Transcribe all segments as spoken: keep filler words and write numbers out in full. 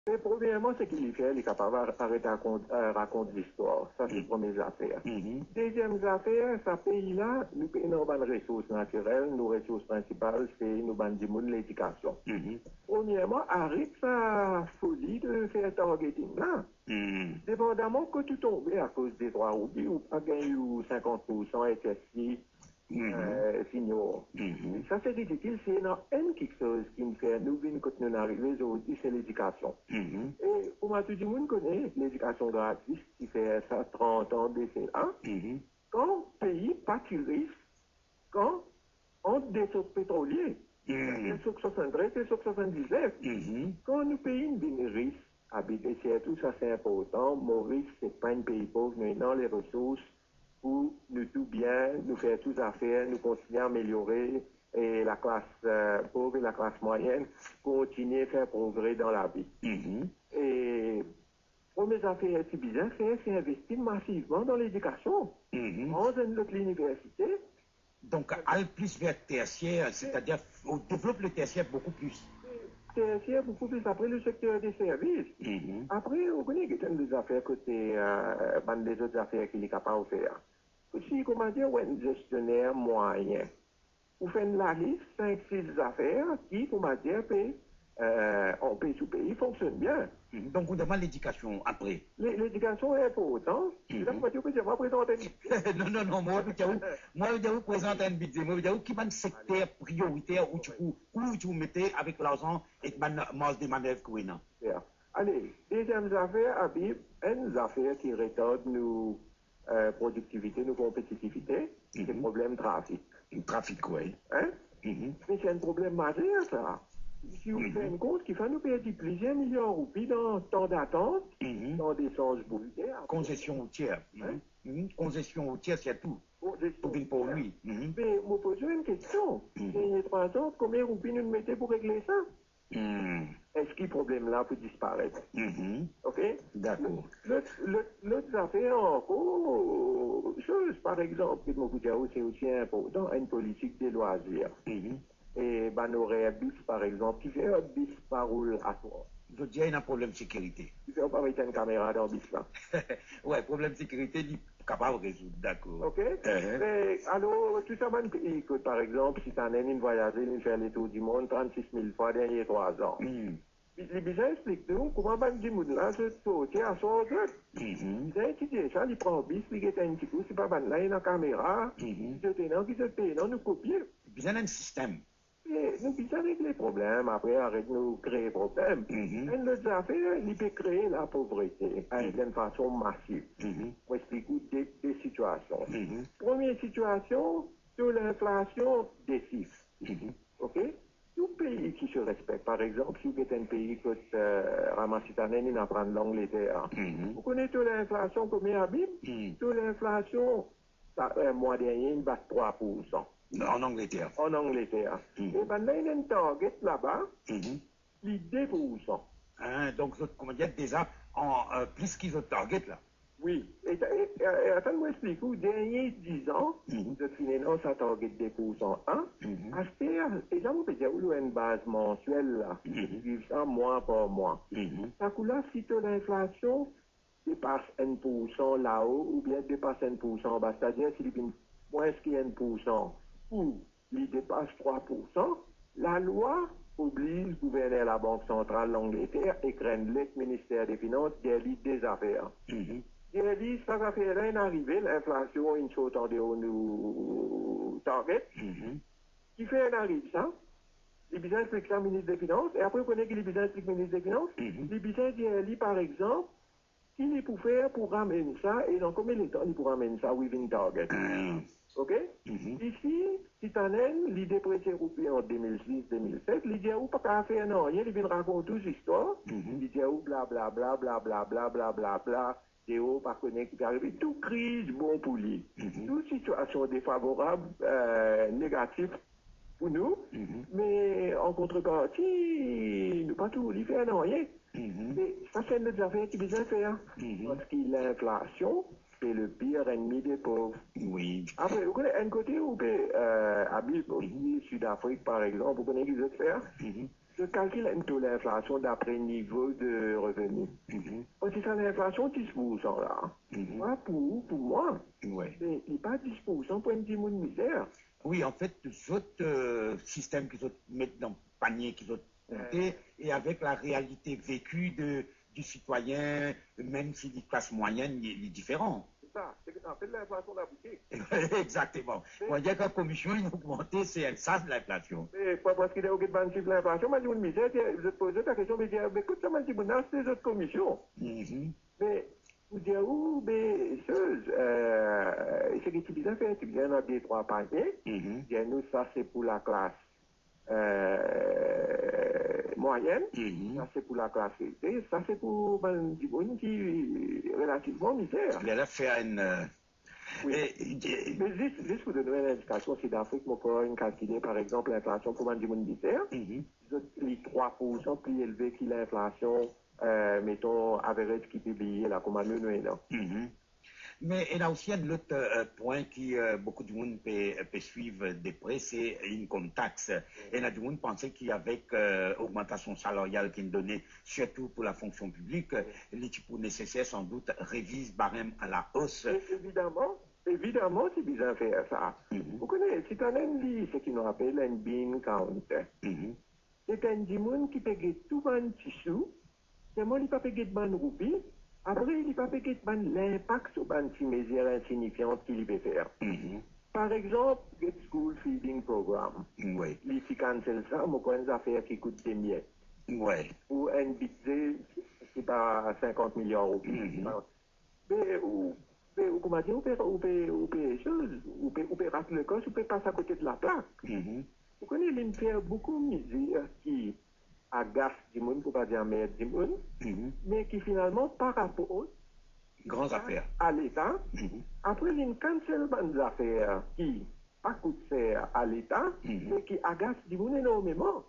Me premierman, seki li fer, li kapav ar-, aret rakont, eh, rakont zistwar. Sa se premie zafer. Deziem zafer, sa pei la, nou pena bann resours natirel, nou resours prinsipal se nou bann dimoun, ledikasion. Premierman, aret sa foli de fer targeting la. Depandaman kot ou tonbe akoz de trwa roupi, ou pa gagn ou sinkant poursan S S C, eh, senior. Sa se ridikil, si ena enn kiksoz ki'nn fer nou vinn kot nou'nn arive zordi, se ledikasion. E kouma tou dimoun kone, ledikasion gratis ti fer sa trant an de sela. Kan pei pa ti ris, kan ant de sok petrolie, de sok swasann-trez e sok swasann-diznef, kan nou pei inn vinn ris, Abib, e sirtou sa se inportan, Moris se pa enn pei pov, nou ena leresours pou nou tou bien, nou fer tou zafer, nou kontigne ameliore, e laklas, eh, pov e laklas mwayenn kontigne fer progre dan lavi. E premie zafer ti bizin fer, se investi masivman dan ledikasion. Pran enn lot liniversite. Donk, al plis ver tersier, setadir, ou devlop le tersier boukou plis. Tersier boukou plis, apre le sekter de servis. Apre, ou kone, get enn de zafer kote, eh, bann lezot zafer ki li kapav fer. Si, koumadir, ou enn zestioner mwayen, ou fer enn lalis sink, sis zafer ki, koumadir, pe, eh, anpes ou pei fonksionn bien. Donk, ou demann ledikasion apre. Le-, ledikasion inportan. Se la, koumadir, ou pe dir mwa prezant enn bidze. Non, non, non, mwa, ou pe dir ou, mwa, ou pe dir ou prezant enn bidze. Mwa, ou pe dir ou ki bann sekter prioriter ou ti pou, ou ti pou mete avek larzan ek bann marz de manev ki ou ena. Ale, deziem zafer, Abib, enn zafer ki retard nou, eh, prodiktivite, nou konpetitivite, se problem trafik. Trafik, wi. Hein? Me se enn problem mazer, sa. Si ou fer enn kont, kifer nou perdi plizier miliar roupi dan tan datant, dan desanz boule de, akoz konzesion routier. Hein? Konzesion routier, sirtou. Konzesion routier. Pou vinn pou li. Me mo poz ou enn kestion. Dernie trwa an, konbien roupi nou mete pou regle sa? Eski problem la pou disparet? Ok? Dakor. Lot, lot, lot zafer ankor, soz, par exanp, ki mo pou dir ou, se osi inportan, enn politik de lwazir. E bann orer bis, par exanp, kifer bis pa roul aswar? Zot dir ena problem sekirite. Kifer pa met enn kamera dan bis la? Wi, problem sekirite, li kapav rezoud, dakor. Ok? Me alor, tou sa bann pei kot, par exanp, si Sitanen inn vwayaze, li fer letour dimond trannsis mil fwa dernie trwa an. Li, li bizin explik nou kouma bann dimoun la, zot sorti aswar zot. Bizin etidie sa, li pran bis, li get enn ti kou, si pa bann la ena kamera, ki zot ena, ki zot pena, nou kopie. Bizin enn sistem. E nou bizin regle problem, apre aret nou kree problem. Enn lot zafer, li pe kree lapovrete, avek enn fason masiv. Mo explik ou de, de sitiasion. Premie sitiasion, to linflasion, de sif. Ok? Tou pei ki se respekte, par exanp, si ou get enn pei kot, eh, Rama Sitanen inn aprann Langleter, ou kone to linflasion konbien, Abib? To linflasion, sa, eh, mwa dernie, inn bat trwa poursan. An Angleter. An Angleter. E bann la ena enn target laba, li de poursan. Ah, donk, zot, koumadir, deza an, eh, plis ki zot target la. Wi. E, e, e, e, atann mo explik ou, dernie diz an, zot finn ena sa target de poursan, a? Aster, e sa mo pe dir ou lor enn baz mansiel la, swiv sa mwa par mwa. Sa kou la, si to linflasion depas enn poursan lao oubien depas enn poursan anba, setadir si li vinn mwins ki enn poursan ou li depas trwa poursan, lalwa obliz gouverner Labank Santral Langleter ekrir enn let Minister de Finans, dir li de zafer. Dir li, sa zafer la inn arive, linflasion inn sort andeor nou target. Kifer inn ariv sa? Li bizin explik sa Minis de Finans, e apre, ou kone ki li bizin explik Minis de Finans? Li bizin dir li, par exanp, ki li pou fer pou ramenn sa, e dan konbien letan li pou ramenn sa within target. Ok? Isi, Sitanen, li deprese roupi an de mil sis, de mil set, li dir ou pa kapav fer nanye, li vinn rakont ou zistwar, li dir ou bla, bla, bla, deor pa kone ki pe arive, tou kriz bon pou li. Tou sitiasion defavorab, eh, negatif pou nou, me an kontreparti, nou pa trouv li fer nanye. Me sa se enn lot zafer ki bizin fer, parski linflasion, se le pir ennmi de pov. Wi. Apre, ou kone, enn kote ou pe, eh, Abib, osi, Sidafrik, par exanp, ou kone ki zot fer? Zot kalkil enn to linflasion dapre nivo de sa linflasion dis pour san la, Mhm. Mwa, pou ou, pou mwa, Wi. Me li pa dis pour san pou enn dimoun mizer. Wi, anfet, zot, euh, sistem ki zot met dan panie, ki zot monte, Euh. e avek la realite veki de, di sitwayin, mem si li klas mwayenn, li, li diferan. Se sa, se ki nou apel linflasion laboutik. Exactement. Me Mwa, dir kan komision inn ogmante, se sa linflasion. Me pa parski ler ou get bann sif linflasion, bann dimoun mizer, dir, zot poz zot lakestion, me dir, me kot sa bann dimoun aste zot komision? Mhm. Me pou dir ou, be, soz, euh, seki ti bizin fer, ti bizin ena de trwa panie, Mhm. dir nou, sa se pou laklas, euh, mwayenn, Mhm. sa se pou laklas eze, sa se pou bann dimoun ki relativman mizer. Lerla fer enn, euh, Wi. e, e, Me zis, zis pou donn ou enn indikasion, si Lafrik, mo krwar, inn kalkile, par exanp, linflasion pou bann dimoun mizer, Mhm. zot li trwa pour san pli elve ki linflasion, euh, meton, average ki pibliye la, kouma nou, nou ena. Mhm. Me ena osi enn lot, euh, pwin ki, euh, boukou dimoun pe, pe swiv de pre, se income tax. Ena dimoun panse ki avek, euh, ogmantasion salarial ki inn done, sirtou pou lafonksion piblik, li ti pou neseser, sandout, reviz barem a la os. E, evidaman, evidaman, ti bizin fer sa. Mhm. Ou kone, si tann enn li, seki nou apel enn bean counter. Mhm. Se enn dimoun ki pe get tou bann ti sou, selman li pa pe get bann roupi, apre li pa pe get bann linpak so bann ti mezir insignifian ki li pe fer. Mhm. Par exanp, get school feeding program. Wi. Li ti cancel sa, mo krwar enn zafer ki kout de miet. Wi. Pou enn bidze, se pa sinkant miliar roupi. Mhm. Be ou, be ou, kouma dir, ou pe, ou pe, ou pe soz, ou pe, ou pe rat lekors, ou pe pas akote de laplak. Mhm. Ou kone, linn fer boukou mezir ki agas dimoun, pou pa dir anmerd dimoun, Mhm. me ki finalman pa raport Gran zafer. a Leta. Mhm. Apre, linn cancel bann zafer ki pa kout ser a Leta, Mhm. me ki agas dimoun enormeman.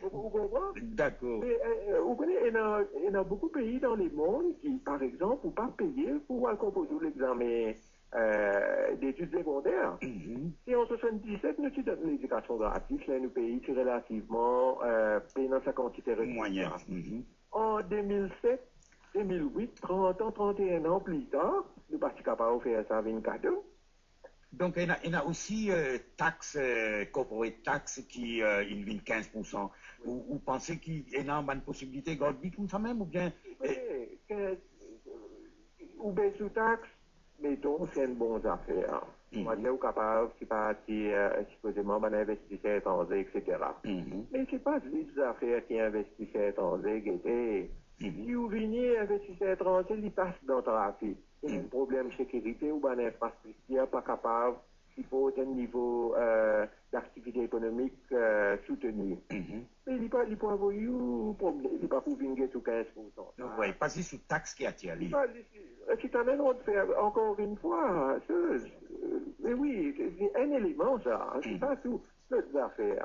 Ou, ou konpran? Dakor. Me, euh, ou kone, ena, ena boukou pei dan lemond ki, par exanp, ou pa peye pou al konpoz ou lexame, euh, detid segonder. Mhm. Se an swasanndiset nou ti donn ledikasion gratis, ler nou pei ti relativman, euh, pena sa kantite resous Mwayen. la. Mhm. An de mil set, de mil wit, trant an, trant e enn an pli tar, nou pa ti kapav fer sa vinn kado. Donk, ena, ena osi, euh, tax, euh, corporate tax ki, euh, inn vinn kinz pour san. Ou, ou panse ki ena bann posibilite gard li koumsa mem, oubien, Wi, eh, kinz, ou bes ou tax, meton, se enn bon zafer. Mhm. Mwa, ou kapav, se pa ti, euh, sipozeman bann investiser etranze, et cetera. Mhm. Me se pa zis zafer ki investiser etranze gete. Mhm. Si ou vini investiser etranze, li pas dan trafik. Se Mhm. enn problem sekirite ou bann infrastriktir pa kapav siport enn nivo, euh, daktivite ekonomik, euh, souteni. Mhm. Me li pa, li pou avoy ou promne, li pa pou vinn get ou kinz pour san. Wi, pa zis ou tax ki atir li. Li pa zis, e si tann enn lot fer, ankor enn fwa, se, euh, me wi, se, se enn eleman sa, se Mhm. pa tou. Lot zafer,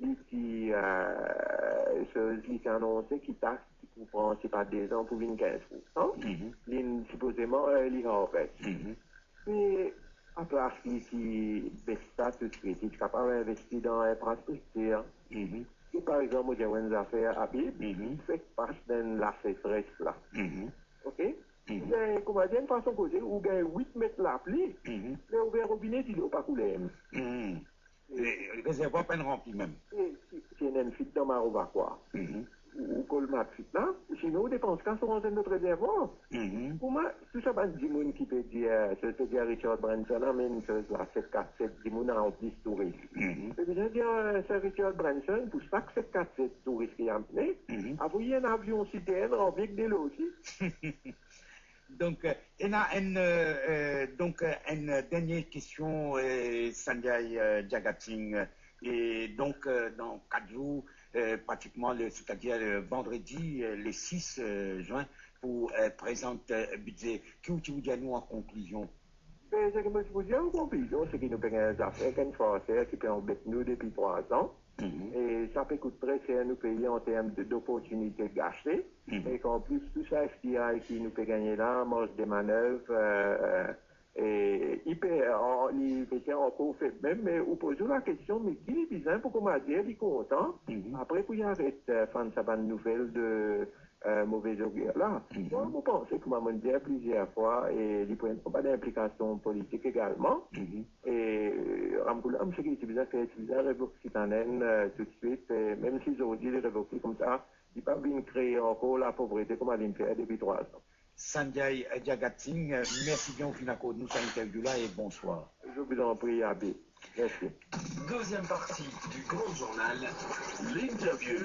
li ti, euh, se, li ti anonse ki tax ti pou pran, se pa de zan pou vinn kinz pour san. Mhm. Li sipozeman early harvest. Mhm. Me aplas li ti bes sa toutswit, li ti kapav investi dan infrastriktir. Mhm. Si par exanp, ou dir enn zafer Abib, Mhm. fek pas dan lasetres la. Mhm. Ok? Mhm. Ou gagn, kouma dir, enn fason koze, ou gagn wit met lapli, Mhm. ler ou ouver robine, dilo pa koule. Mhm. E rezervwar pa'nn ranpli mem. E si, si ena enn fit dan Marovakwar, Mhm. ou, ou kolmat fit la, sinon ou depans kas, ou ranz enn lot rezervwar. Mhm. Kouma, tou sa bann dimoun ki pe dir, se pe dir Richard Branson amenn soz la, set kat set, dimoun anplis touris. Mhm. Pe bizin dir, euh, Sir Richard Branson, pou sak set kat set touris ki amene, Mhm. avoy enn avion sitern ranpli ek delo osi. Donk, euh, ena enn, euh, euh, donk, euh, enn dernie kestion, euh, Sanjay, euh, Jagatsing, euh, e donk, euh, dan kat zour, euh, pratikman, le, setadir, euh, vandredi, euh, le sis, euh, zin, pou, euh, prezant, euh, bidze. Ki ou ti pou dir nou an konklizion? Be, seki mo ti pou dir an konklizion, seki nou pe gagn zafer ek enn Franse ki pe anbet nou depi trwa zan. Mhm. E sa pe kout tre ser nou pei an term de, doportinite gate. Mhm. E ki anplis, tou sa F D I ki nou pe gagne la, marge de manœuvre, euh, e li pe, an, li pe ankor feb mem, me ou poz ou lakestion, me ki li bizin pou kouma dir li kontan, Mhm. apre pou li aret, euh, fann sa bann nouvel de, euh, move oger la. Mwa, mo panse, kouma mo'nn dir plizier fwa, e li pou ena pa d'inplikasion politik egalman. E Ramgoolam, seki ti bizin fer, ti bizin revok sit-in-laine, eh, toutswit, eh, mem si zordi li revoke koumsa, li pa vinn kree ankor lapovrete kouma li'nn fer depi trwa an. Sanjay Jagat Singh, mersi bien ou finn akord nou sa interview la e bonswar. Je vous en prie, Abe. Mersi. Deuxième partie du Grand Journal, l'interview.